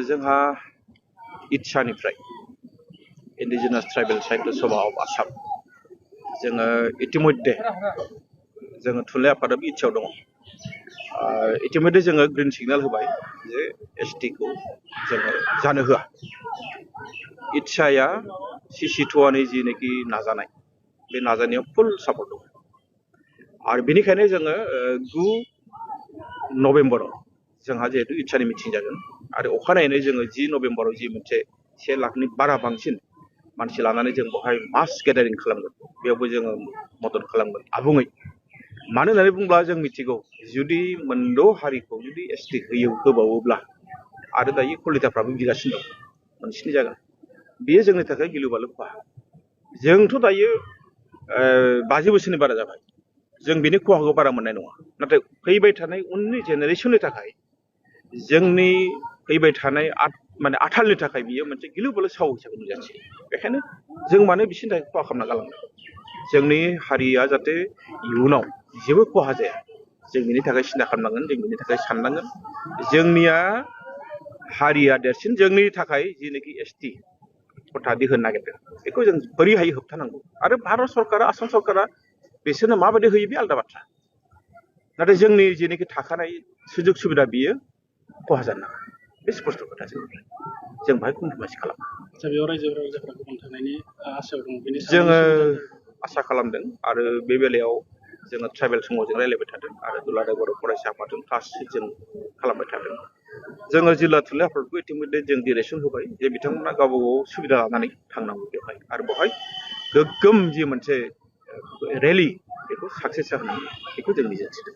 जोंहा इटसानिफ्राय indigenous tribal Sahitya Sabha of Assam जोङो इतिमध्ये जोङो थुनलाइ आफादाबो इटसायाव दङ। इतिमध्ये जोङो ग्रीन सिगनेल होबाय जे एसटि खौ जोङो जानो होआ। इटसाया सिसि2नि जिनेखि नाजानाय बे नाजानायाव फुल सापर्ट दं आरो बेनिखायनो जोङो 9 नभेम्बराव जोंहा जिहेतु इटसानि मिटिं जागोन आरो अखानायैनो जोङो 10 नभेम्बराव जि मोनसे 1 लाखनि बारा बांसिन मानसि लानानै जों बेवहाय मास गेदारिं खालामगोन बेयावबो जोङो मदद खालामगोन आबुङै। मानो होननानै बुङोब्ला जों मिथिगौ जुदि मोनद' हारिखौ जुदि एसटि होबावोब्ला आरो दायो कलिताफ्राबो बिगासिनो दं मोनस्नि जागोन बेयो जोंनि थाखाय गिलु बालु खहा। जोंथ' दायो 50 बोसोरनि बारा जाबाय जों बेनि खहाखौ बारा मोननाय नङा नाथाय फैबाय थानाय उननि जेनेरेसननि थाखाय जोंनि फैबाय थानाय माने आथालनि थाखाय बियो मोनसे गिलु बालु साव हिसाबै नुजाथियो। बेखायनो जों मानो बिसोरनि थाखाय खहा खालामना गालांदों जोंनि हारिया जाहाथे इयुनाव जेबो खहा जाया जों बिनि थाखाय सिन्था खालामनांगोन जों बिनि थाखाय साननांगोन। जोंनिया हारिया देरसिन जोंनि थाखाय जिनेखि एसटि खथादि होनो नागिरदों बेखौ जों बोरैहाय होबथानांगौ आरो भारत सरकारा आसाम सरकारा बिसोरनो माबायदि होयो बे आलादा बाथ्रा नाथाय जोंनि जेनेखि थाखानाय सुजुग सुबिदा बियो खहा जानो नाङा बे स्पष्ट खोथा जों बाहाय कमप्रमाइस खालामा। बेयाव रायजो राजाफ्रा गोबां थानायनि आसायाव दङ बेनि जोङो आसा खालामदों आरो बे बेलायाव जोङो ट्राइबेल समाजजों रायज्लायबाय थादों आरो दुलाराय बर' फरायसा आफादजों टाचसिट जों खालामबाय थादों। जोङो जिल्ला थुनलाइ आफादखौ इतिमध्ये जों डिरेक्सन होबाय जे बिथांमोना गावबा गाव सुबिदा लानानै थांनांगौ बेवहाय आरो बेवहाय गोग्गोम जि मोनसे रेलि बेखौ साक्सेस जाहोनांगौ बेखौ जों मिजिंथिदों।